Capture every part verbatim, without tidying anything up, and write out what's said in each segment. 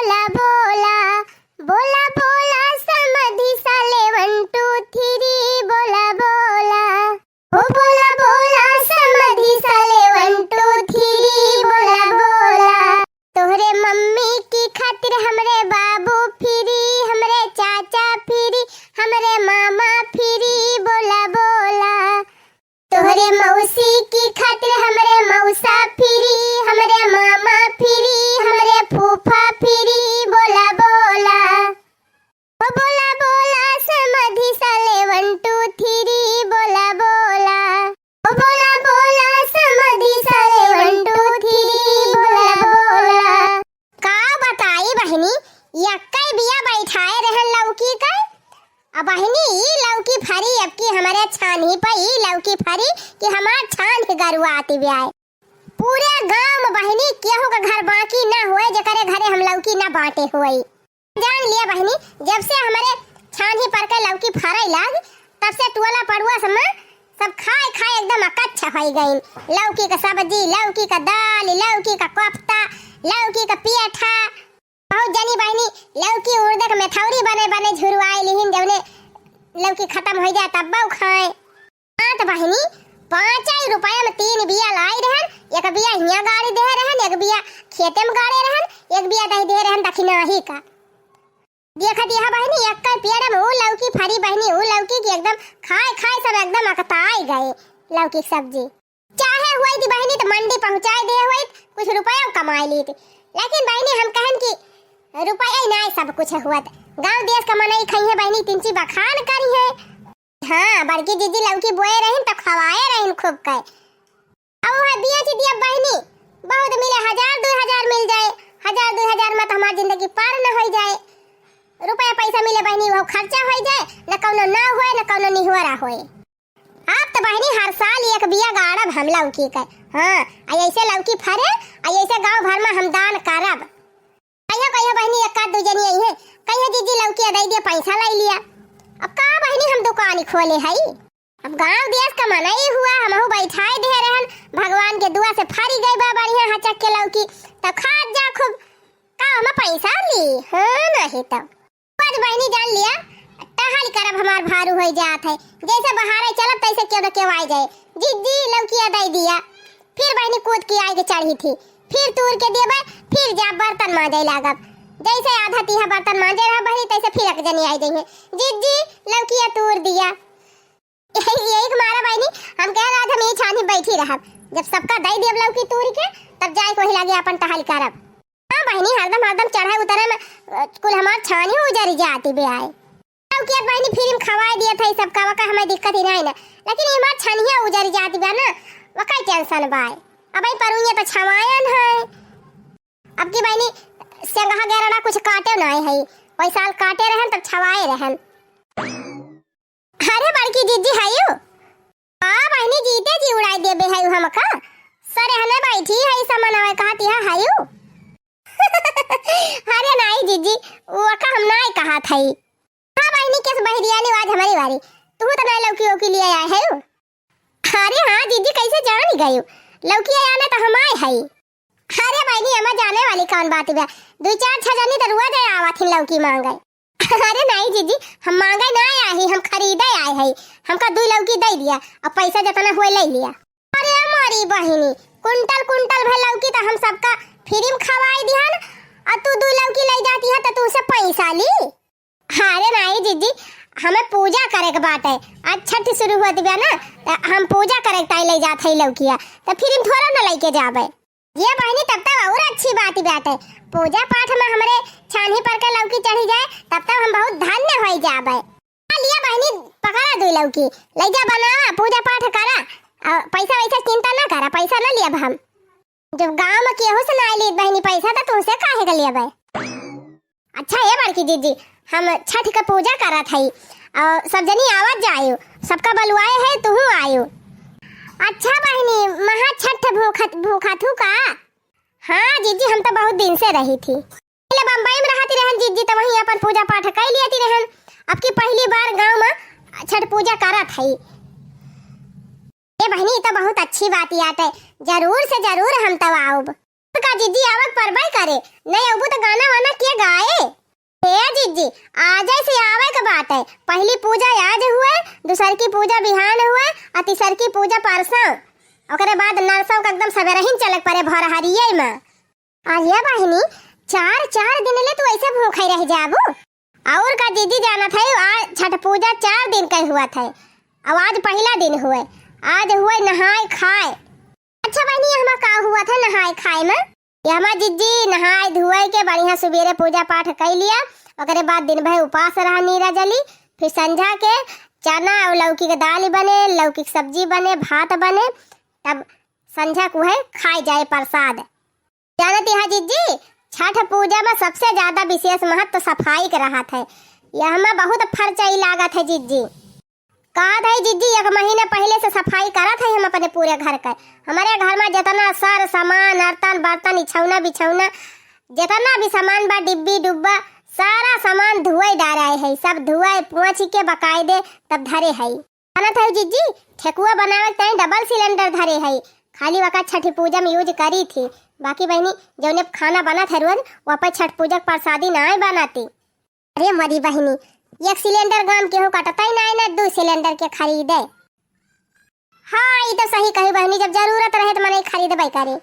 बोला बोला, बोला बोला समधी साले वन टू थ्री, बोला बोला। ओ बोला बोला समधी साले वन टू थ्री, बोला बोला। तोहरे मम्मी की खातिर हमरे बाबू फ्री, हमरे चाचा फ्री, हमरे मामा फ्री, बोला बोला। तोहरे मौसी की खातिर हमरे मौसा फ्री, हमरे मामा फ्री, हमरे फूफा फ्री, बोला बोला। ओ बोला बोला समधी साले वन टू थ्री, बोला बोला। ओ बोला बोला समधी साले वन टू थ्री, बोला बोला। का बताई बहिनी, यक्कै बिया बैठाए रहन लौकी कै। अब बहिनी, ई लौकी फरी अब की हमरे छानही पे, ई लौकी फरी कि हमार छानही गरुआती बियाए। पूरे गांव में बहिनी केहू का घर बाकी ना होए जेकरे घरे हम लौकी ना बांटे होई। जान लिया बहिनी, जब से हमरे छानही पर के लौकी फरे लाग, तब से टोला पड़ुआ सब में सब खाए खाए एकदम अकच्छ होई गइन। लौकी का सब्जी, लौकी का दाल, लौकी का कोफ्ता, लौकी का पेठा। बहुत जनी बहिनी लौकी उड़द के मेथौरी बने बने झुरवाए लिहिन, जौने लौकी खत्म हो जाए तब खाए। हाँ त बहिनी, पाँच रुपया में तीन बिया लाई रहन, एक बिया हियाँ गाड़ी दे रहन, एक बिया खेते में गाड़े रहन, एक बिया दही दे रहन दखिनाही का। देखत यह बहिनी, एक पेड़ में ऊ लौकी फरी बहिनी, ऊ लौकी की एकदम खाए खाए सब एकदम अकताई गए लौकी की सब्जी। चाहे हुई थी बहिनी तो मंडी पहुँचाए दे हुई, कुछ रुपया कमाए ली थी, लेकिन बहिनी हम कहन कि रुपया ही ना सब कुछ हुआ। गाँव देश का मनई खइहे बहिनी, तिनची बखान करिहे। हाँ, बड़की जीजी लौकी बोए रहिन त खवाए रहिन खूब के। अब वह बिया जी दिया बहिनी, बहुत मिले, हजार दो हजार मिल जाए, हजार दो हजार में तो हमार जिंदगी पार न हो जाए। रुपया पैसा मिले बहिनी, वो खर्चा हो जाए, न कौनो ना होए, न कौनो निहुआरा होए। अब तो बहिनी हर साल एक बिया गाड़ब हम लौकी के। हाँ, आ ऐसे लौकी फरे, आ ऐसे गाँव भर में हम दान करब। कहियो कहियो बहिनी एक आध दू जनी आई है, कहियो जीजी लौकी अदाई दिया, पैसा लाई लिया। अब का बहिनी हम दुकान खोले हई, अब गाँव देश का मनई हुआ, हमहू बैठाए दे रहन, भगवान के दुआ से फरी गई बा बढ़िया हचक के लौकी, तब खात जा खूब। का हम पैसा ली? हाँ, नहीं तो। आज बहिनी जान लिया, टहल करब हमार भारू होई जात है, जैसे बहारे चलब तैसे केहू न केहू आए जाए, जीजी लौकी अदाई दिया। फिर बहिनी कूद के आए के चढ़ी थी, फिर तूर के देबे, फिर जा बर्तन मांजे लागब। जैसे आधा तीहा बर्तन मांजे रहा बहिनी, तैसे फिर एक जनी आई जइहे, "जीजी, लौकिया तूर दिया।" यही, यही के मारा बहिनी, हम कहे आज हम यही छानी बैठी रहब, जब सबका दई देब लौकी तूर के, तब जाए कोही लागे अपन टहल करब। हाँ बहिनी, हरदम, हरदम चढ़े उतरे में, अ, कुल हमार छानी उजरी जाती बे आए। अब किया बहिनी, फ्री में खवाए दिया था, ई सब का, वका हमें दिक्कत ही नहीं ना, लेकिन ये हमार छनिया उजर जाती बा ना, वका टेंशन बा। अब ई परुनिया तो छवायन है। अब की बहिनी, सेंगहा गेरड़ा कुछ काटे नहीं है, वही साल काटे रहन तब छवाए रहन। अरे बड़की जीजी हयू? हाँ बहिनी, जीते जी उड़ाई देबे हयू हमका। सरे हने बैठी है समनवा कहती है हयू। अरे नाई जीजी, वो का हम नाई कहा था। हाँ बहिनी, केस बहरियाली आज हमारी बारी। तू तो ना लौकी ओकी लिए आए है। अरे हाँ जीजी, कैसे जान गयू? लौकी आने तो हम आए है। अरे बहिनी, हम जाने वाली कौन बात बा? दो चार छह जनी तो रुआ जाए आवा थी लौकी मांगे। अरे नहीं जीजी, हम मांगे ना आए ही, हम खरीदे आए है। हमका दो लौकी दे दिया, अब पैसा जितना हुए ले लिया। अरे हमारी बहिनी, कुंटल कुंटल भर लौकी तो हम सबका फ्री में खवाई दिहन, और तू दो लौकी ले जाती है तो तू उसे पैसा ली? अरे नाई जीजी, हमें पूजा करे के बाटे। आज छठ शुरू होत बा ना, त हम पूजा करे के ताई ले जात हई लौकिया, त फिर हम थोड़ा ना लेके जाबे। ये बहिनी, तब तब और अच्छी बात बाटे। पूजा पाठ में हमरे छानी पर के लौकी चढ़ी जाए, तब तब हम बहुत धन्य होई जाबे। आ लिया बहिनी, पकड़ा दो लौकी, ले जा बनावा, पूजा पाठ करा, और पैसा वैसा चिंता ना करा, पैसा ना लिया हम। जब गांव में केहू से ना ली बहिनी पैसा, तो तुमसे काहे के लेबे? अच्छा ए बड़की दीदी, हम छठ के पूजा करत हई और सब जनी आवत जायु, सबका बलुआए है, तुहू आयु। अच्छा बहिनी, महा छठ भूखत, भूखा थू का? हाँ जीजी, हम तो बहुत दिन से रही थी, पहले बम्बई में रहती रहन जीजी, तो वहीं अपन पूजा पाठ कर लियती रहन। अब की पहली बार गांव में छठ पूजा करत हई। ए बहिनी, ई तो बहुत अच्छी बात यात है, जरूर से जरूर हम तब आउब। का जीजी, आवक परबे अरे, नहीं अबू तो गाना वाना के गाए? हे जिज्जी, आजै से आवै के बात है। पहली पूजा आज हुए, दूसर की पूजा बिहान हुए, और तीसर की पूजा परसों। ओकरे बाद नरसों का एकदम सबेरहिन चलक परे भोरहरिये में। अरे बहिनी, चार, चार दिन ले तू ऐसे भूखे रह जाबू? और का जिज्जी, जानत है, आज छठ पूजा चार दिन का हुआ था, अब आज पहला दिन हुए। आज हुए नहाए खाए। अच्छा बहिनी, हमा का हुआ था नहाए खाए में? ये हमा जिज्जी नहाए धोए के बढ़िया सुबेरे पूजा पाठ कई लिया, ओकरे बाद दिन भर उपास रहा नीरा जली, फिर संझा के चना और लौकी के दाल बने, लौकी के सब्जी बने, भात बने, तब संझा को है खाए जाए प्रसाद। जानत यहाँ जिज्जी, छठ पूजा में सबसे ज्यादा विशेष महत्व सफाई के रहत है। यह में बहुत फर्च ई लागत है जिज्जी। कहत है जिज्जी, एक महीना पहले से सफाई करत है हम अपने पूरे घर का। हमारे घर में जितना सर सामान, अर्तन बर्तन, इछौना बिछौना, जितना भी सामान बा, डिब्बी डुब्बा, सारा सामान धुआई डाराए है। सब धुआई पोंछ के बकायदे तब धरे है। जानत है जिज्जी, ठेकुआ बनावे के ताईं डबल सिलेंडर धरे है, खाली वका छठी पूजा में यूज करी थी। बाकी बहिनी, जौने खाना बनत है रोज, वह पे छठ पूजा के प्रसादी नाय बनाती। अरे मोरी बहिनी, एक सिलेंडर गाम केहू कटता ही नाय ना, दू सिलेंडर के खरीदे। हाँ, ई तो सही कही बहिनी, जब जरूरत रहे तो मनई खरीदबे करे।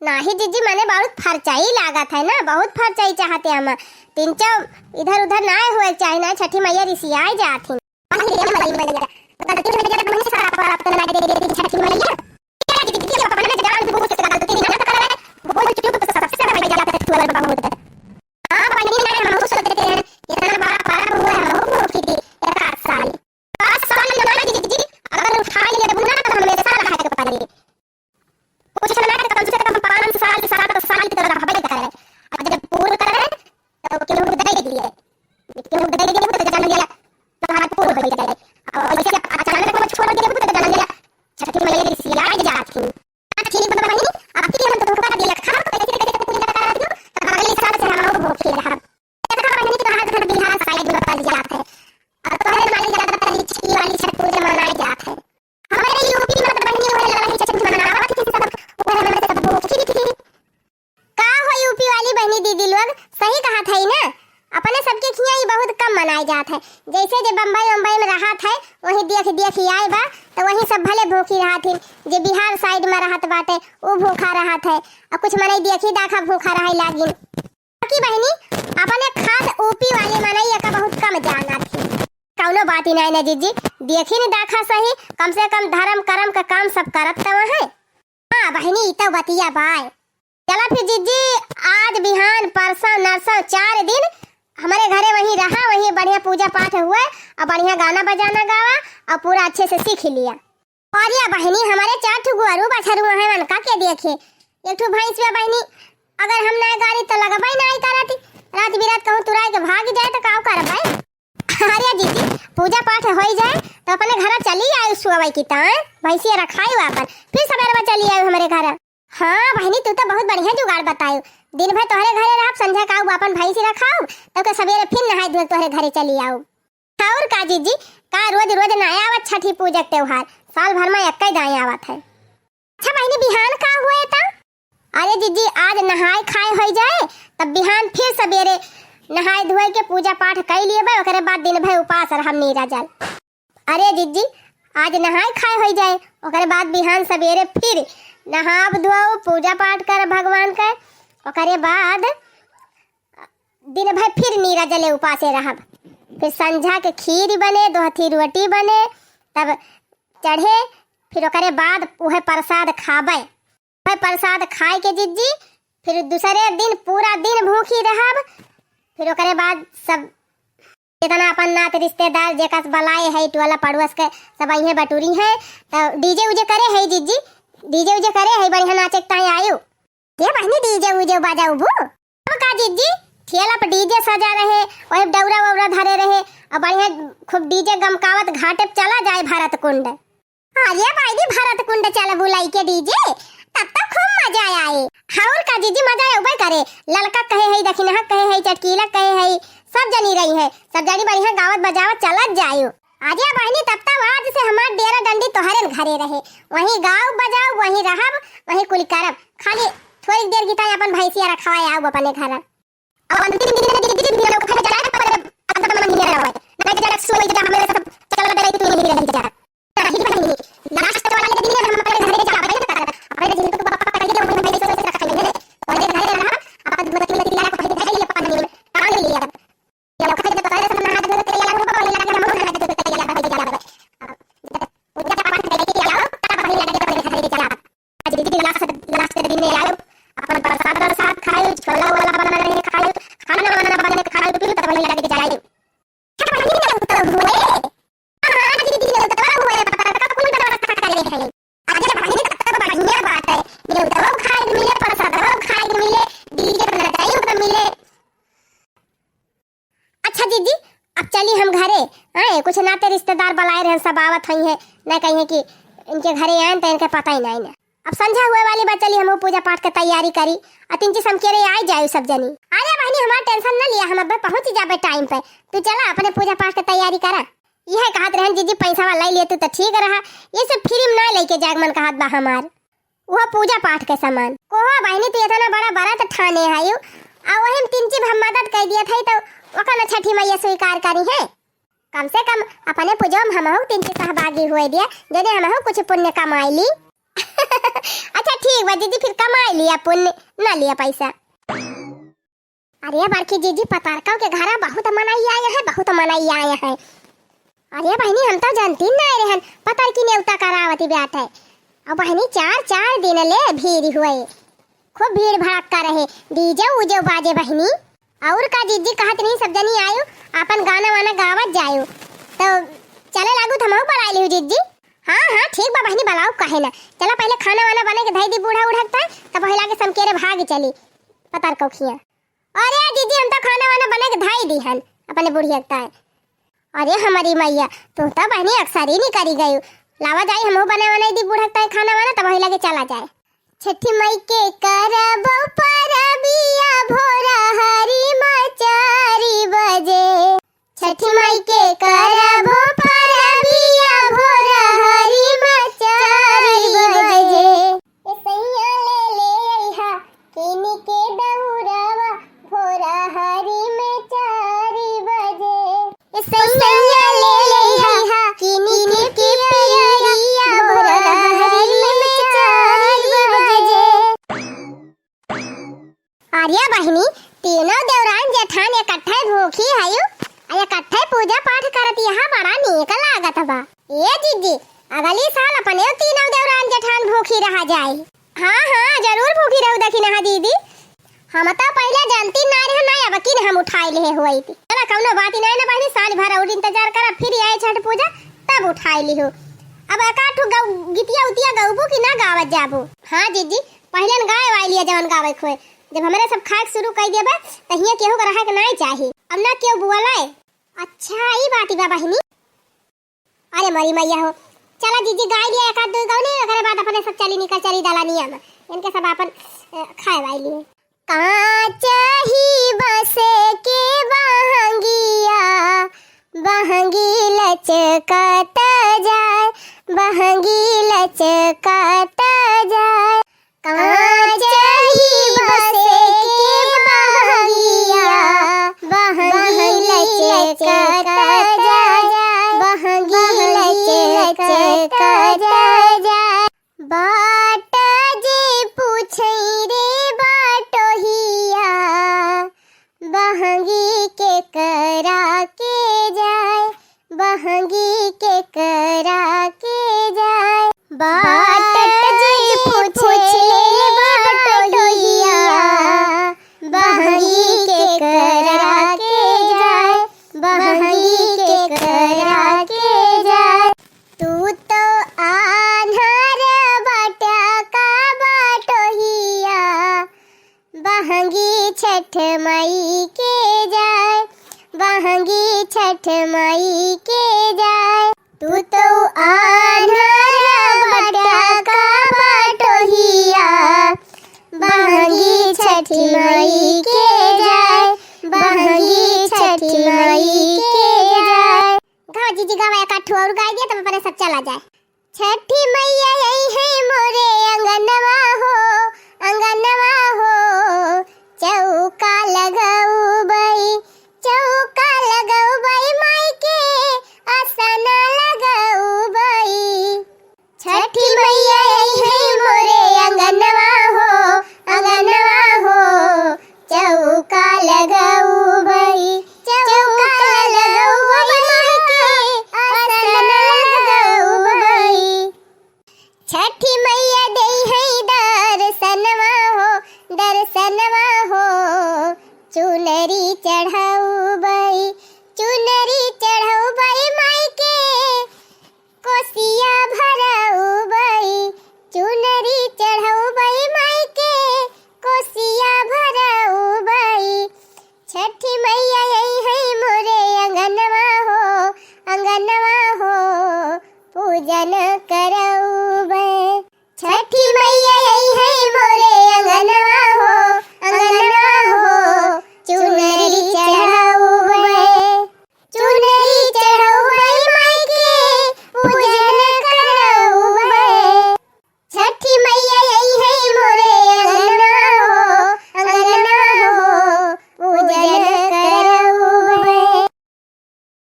नाही जिज्जी, मने बहुत फरचाई लागत है ना, बहुत फरचाई चाहते हम। तीन चार इधर उधर नाय हुए के चाही, ना छठी मैया रिसियाए जात ही। कुछ ना तो कम से कम पाँच साल, सात साल तो रहबे करे। अब जब पूर करे, तो केहू दे दिए। केहू दे दिए, तो जान लिया, तुम्हारा पूर हो गया। और वैसे अचानक में छोड़ दिया, तो जान लिया, छठी मैया रिसिया जात ही। हाँ, ठीक बा बहिनी, अब की हम तो धोखा दिया, खा, तो कैसे, कैसे पूजा करा दियो, तब अगले साल से हम और भूखे रहब। देखा बहिनी, तो हर घर बिहार साइड में बदल जात है। और तोहरे मालूम ज्यादातर लिच्ची वाली छठ पूजा मनाई जात है। हमारे यूपी में तो बहिनी वही लड़ाई छठ मनावत थी सब, वह हमारे सब भूखी थी। का हो यूपी वाली बहिनी दीदी लोग, सही कहत है ना, अपने सबके खिया ई बहुत कम मनाए जात है। जैसे जे बम्बई उम्बई में रहत है, वहीं देख देख ही आए बा, तो वहीं सब भले भूखी रहत ही, जे बिहार साइड में रहत बाटे, उ भूखा रहत है, और कुछ मनई देखी दाखा भूखा रहे लागिन। बाकी बहिनी, अपने खास यूपी वाले मनई एका बहुत कम जानत ही। कौनो बात ही नाय ना जिज्जी, देखी न दाखा सही, कम से कम धर्म करम का काम सब करत तो है। हाँ बहिनी, ई तो बतिया बाय। चला फिर जिज्जी, आज बिहान परसों नरसों चार दिन हमारे घरे वहीं रहा, वहीं बढ़िया पूजा पाठ हुआ और बढ़िया गाना बजाना गावा और पूरा अच्छे से सीख लिया। अरे बहिनी, हमारे चार ठो गुअरू बछरू हैं, उनका के देखे? एक ठो भैंस बा बहिनी, अगर हम नाय गारी तो लगबे नाय करत। रात बिरात कहूँ तुराई के भाग जाए तो का करब भाई? अरे दीदी, पूजा पाठ होई जाए तो अपने घर चली आयु सुअवई की तान, भैंसिया रखायु आपन, फिर सवेरवा चली आयु हमरे घर। हाँ बहिनी, तू तो बहुत बढ़िया जुगाड़ बतायु। दिन भर तोहरे घरे रहब, संझा का आऊ आपन भैंसी रखाऊ, तो के सवेरे फिर नहाए धोए तोहरे घरे चली आऊ। और का जीजी, का रोज रोज ना आवत छठी पूजा के त्योहार, साल भर में एक ही दाई आवत है। अच्छा बहिनी, बिहान का हुए ता? अरे जीजी, आज नहाए खाए होई जाए, तब बिहान फिर सवेरे नहाए धोए के पूजा पाठ कई लिए बा, ओकरे बाद दिन भर उपास रहब नीरा जल। अरे जीजी, आज नहाए खाए होई जाए, ओकरे बाद बिहान सवेरे फिर नहाब धोब, पूजा पाठ करब भगवान के, ओकरे बाद दिन भर फिर नीरा जले उपासे रहब। फिर संझा के खीर बने, दोहथी रोटी बने, तब चढ़े, फिर ओकरे बाद उहे प्रसाद खाबे। उहे प्रसाद खाए के जीजी, फिर दूसरे दिन पूरा दिन भूखी रहब। फिर ओकरे बाद सब जितना अपन नात रिश्तेदार जेकस बलाए है, टोला पड़ोस के सब अइहे बटुरी है, तो डीजे उजे करे है जीजी, डीजे उजे करे है, बढ़िया नाचे के ताई आयु। ये बहिनी, डीजे उजे बजाउबू? अब का जीजी, ठेला पर डीजे सजा रहे, वही डौरा वौरा धरे रहे, और बढ़िया खूब डीजे गमकावत घाटे पे चला जाए भरत कुंड। अरे बहिनी, भरत कुंड चलबू लइके डीजे, तब तो खूब मजा आए। और का जीजी, मजा अउबे करे। ललका कहे है, दखिनहा कहे है, चटकीला कहे है, सब जनी रही है, सब जनी बढ़िया गावत बजावत चलत जायु। अरे बहिनी, तब तब आज से हमार डेरा डंडी तोहरे घरे रहे, वहीं गाओ बजाओ, वहीं रहब, वहीं कुल करब। खाली थोड़ी देर की ताई अपन भैंसिया रखवाए आऊ अपने घर। अब अंतिम दिन में दीदी भी लोग खाए जाए, पर अब तो मन नहीं रहा है। नहीं तो जरा सोई जा, हमें सब चल रहे, तू नहीं रह जा। नहीं, नहीं। लास्ट वाले दिन में हम अपने घर जा रहे हैं, अपने जिनको पापा पकड़ के हम भैंसिया रखेंगे। और घर जा रहा, अब मतलब कि यार को भैंसिया ये पानी में टांग लिया। आज दीदी last, last दिन में आयो, अपन प्रसाद, प्रसाद खायो, छोला वोला बना रहे खायो, खाना वाना बना के खायो, फिर तब वही लगे जाए। छठ बहिनी के उत्सव हुए। हाँ, दीदी, उत्सव हुए, पता, पता, कुल बना रखा करे हैं। आज जब बहिनी तब तो बढ़िया बात है, ये उत्सव खाए के मिले, प्रसाद खाए के मिले, DJ पर नचाई के मिले। अच्छा जीजी, अब चली हम घरे। आए, कुछ नाते रिश्तेदार बुलाए रहे, सब आवत हई हैं, न कहिए कि इनके घरे आए तो इनके पता ही नहीं ना। अब संझा हुए वाली बा, चली हमहू पूजा पाठ के तैयारी करी। आ तीन चीज हम केरे आए जाए सब जनी। अरे बहिनी, हमार tension न लिया, हम अब पहुँच जाबे time पे। तू चला अपने पूजा पाठ के तैयारी करा। यह कहत रहन जीजी, पैसा वाला ले तू तो ठीक रहा, ये सब free में ना लेके जाए मन कहत बा हमार। वह पूजा पाठ के सामान। कोहो बहिनी, तू इतना बड़ा व्रत ठाने हयू, आ वही में तिनची भर मदद कर दिया था, तो ओका न छठी मैया स्वीकार करी है। कम से कम अपने पूजा में हमहू तिनची सहभागी हुए दिया, जने हमहू कुछ पुण्य कमाई ली। अच्छा ठीक बा दीदी, फिर कमाई लिया पुण्य, ना लिया पैसा। अरे बड़की जीजी, पतरकव के घरा बहुत मनई आए हैं, बहुत मनई आए हैं। अरे बहिनी, हम तो जानती ना रहन, पतरकी नेवता करावती बात है। और बहिनी, चार, चार दिन ले भीड़ हुए, खूब भीड़ भड़क्का रहे, DJ उजे बाजे बहिनी। और का जीजी कहत नहीं, सब जनी आयो, अपन गाना वाना गावत जायो। तो चले लागू, तो हमहू बुलाई लियो जीजी। हाँ, हाँ, ठीक बा बहिनी, बुलाओ काहे ना। चला पहले खाना वाना बने के धई दी बूढ़ा उढ़ा के, तब वही लागे समकेरे भाग चली पतरकौ खिया। अरे जीजी, हम तो खाना वाना बने के धई दी हन अपने बुढ़िया के ताय। अरे हमारी मैया, तू तो बहिनी अक्सर ही नहीं करी गई। लावा जाई, हमहू बने वने दी बूढ़ा के ताय खाना वाना, तब वही लागे चला जाए। छठी माई के करबो परबिया भोरा हरी में चारि बजे। छठी माई के करबो परबिया भोरा हरी में चारि बजे। ए सैया ले ले अइहा किनी के दौरवा भोरा हरी में चारि बजे। ए सैया ले ले अइहा किनी के पियरिया भोरा हरी में चारि बजे। अरे बहिनी, तीनों देवरान जेठान इकट्ठे भूखी हयू, आ इकट्ठे पूजा पाठ करत यहाँ बड़ा नीक लागत बा। ए जीजी, अगली साल अपने तीनों देवरान जेठान भूखी रहा जाए। हाँ, हाँ, जरूर भूखी रहू दखिनहा दीदी। हम तो पहिले जानती ना रहे ना, अब किन हम उठाई लिहे हुई थी। चला कौनो बात ही नहीं ना बहिनी, साल भर और इंतजार करा, फिर आए छठ पूजा तब उठाई लिहो। अब एकाध ठो गौ-, गीतिया उतिया गौबू कि ना गावत जाबू? हाँ जीजी, पहिले न गाए वाली है जवन गावे खोए। जब हमरे सब खाए के शुरू कर देबे, त हियां केहू के रहे के नाई चाही। अब ना केहू बुआला है। अच्छा, ई बात ही बा बहिनी। अरे मोरी मैया हो, चला जीजी गाय लिया एक आध दो गौनी, ओकरे बाद अपने सब चली निकल चली दलानिया में। इनके सब अपन, अ, खाए वाली है। कांच ही बस के बहंगिया, बहंगी लचकत जाए, बहंगी लचकत जाए। कांच ही बस के बहंगिया, बहंगी लचकत जाए, बहंगी लचकत जाए। बाट जे पूछे रे बाटोहिया, बहंगी केकरा के जाए, बहंगी केकरा के जाए। बाट जे पूछे रे बाटोहिया, बहंगी केकरा के जाए, बहंगी केकरा के जाए। तू तो आन्हर बाटा का बाटोहिया, बहंगी छठ माई के जाए, बहंगी छठ माई के जाए। तू तो आन्हर बाटा का बाटोहिया, बहंगी छठ माई के जाए, बहंगी छठ माई के जाए। गावा जीजी गावा, एक आठ ठो और गाय दिया, तब अपने सब चला जाए। छठी मैया आई है मोरे अंगनवा हो, अंगनवा हो, चौका लगउबई, चौका लगउबई, माई के आसना लगउबई। छठी मैया अइहै मोरे अंगनवा हो, अंगनवा हो, चौका लगउबई।